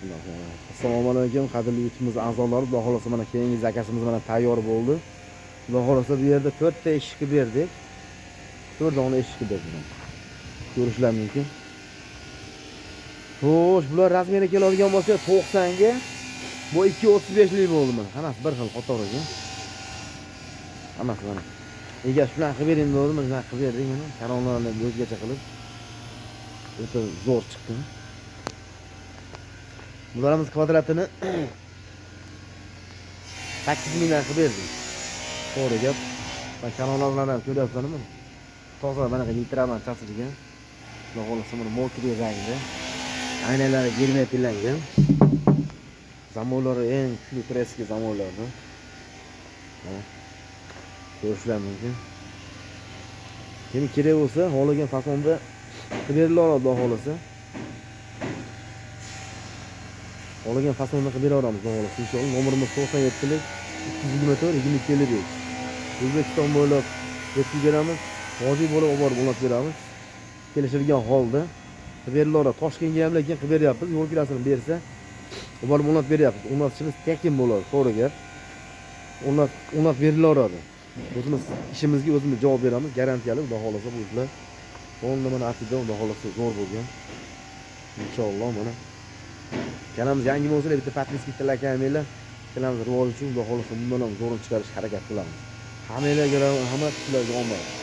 Bismillahirrohmanirrohim. Assalomu alaykum, qadrli YouTube'imiz a'zolari. Xudo xolasa mana keyingi zakazimiz mana tayyor bo'ldi. Xudo xolasa bu yerda 4 ta eshik qilib berdik. 4 dona eshik qilib berdik. Ko'rishlar mumkin. Xo'sh, bular razmeri keladigan bo'lsa 90 ga, bu 2.35 lik bo'ldi mana. Hammasi bir xil qator ekan. Hammasi mana. Egasi shunaqa qilib bering dedi, mana shunaqa qilib berdik mana. Karonlarni o'zgacha qilib. O'ta zo'r chiqdi. Bularimiz kvadratini 8 mingdan qilib berdik. To'g'ri gap. Mana kanonlarni ham ko'ryapsizlarmi? Toza manaqa litradan chachilgan. Xudo xohlasa mana мокрый rangda. Aynalari germetiklangan. Zamonlari eng kuchli турецкий zamonlardan. Mana ko'rishlar mumkin. Kim kerak bo'lsa, xohlagan fasonda qilib beriladi, Xudo xohlasa. Xohlagan fasonda qilib beraveramiz, Xudo xohlasa. Inshaalloh nomerimiz 97lik 224 2255. O'zbekiston bo'ylab yetkazib beramiz. Hozir bo'lib olib borib o'rnatib beramiz. Kelishilgan holda qilib berilaveradi. Toshkentga ham lekin qilib beryapmiz. Yo'l kirasini bersa, olib borib o'rnatib beryapmiz. O'rnatishimiz tekin bo'ladi, to'g'ri gap. O'rnatib berilaveradi. O'zimiz ishimizga o'zimiz javob beramiz, garantiyali, Xudo xohlasa bu ishlar. To'g'ri mana atida Xudo xohlasa zo'r bo'lgan. Inshaalloh mana kanalimiz yangi bo'lsa bitta подписка bitta layk hamanglar. Kanalimiz rivoji uchun Xudo xohlasa bundan ham zo'rini chiqarishga harakat qilamiz. Hammanglarga, hamma sizlarga omad.